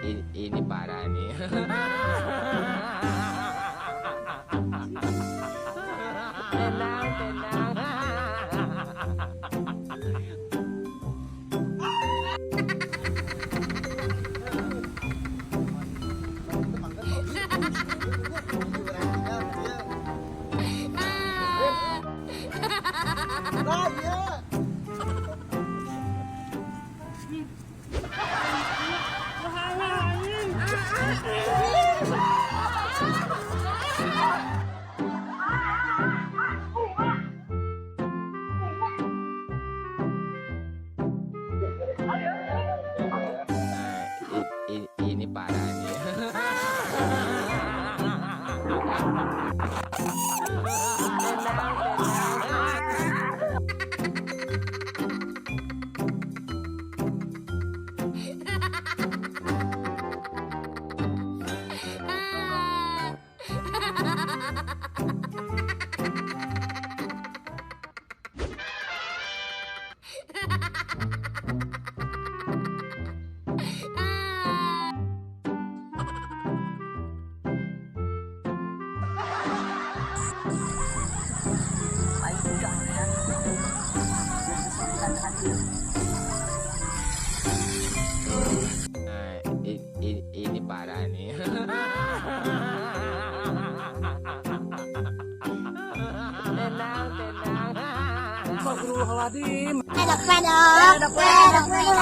Ini parah nih. Tenang, tenang. Nah, ini parah nih. Tenang, tenang. Nah, ini parah nih. Tenang, tenang. Astagfirullahaladzim. Pedok, pedok, pedok, pedok.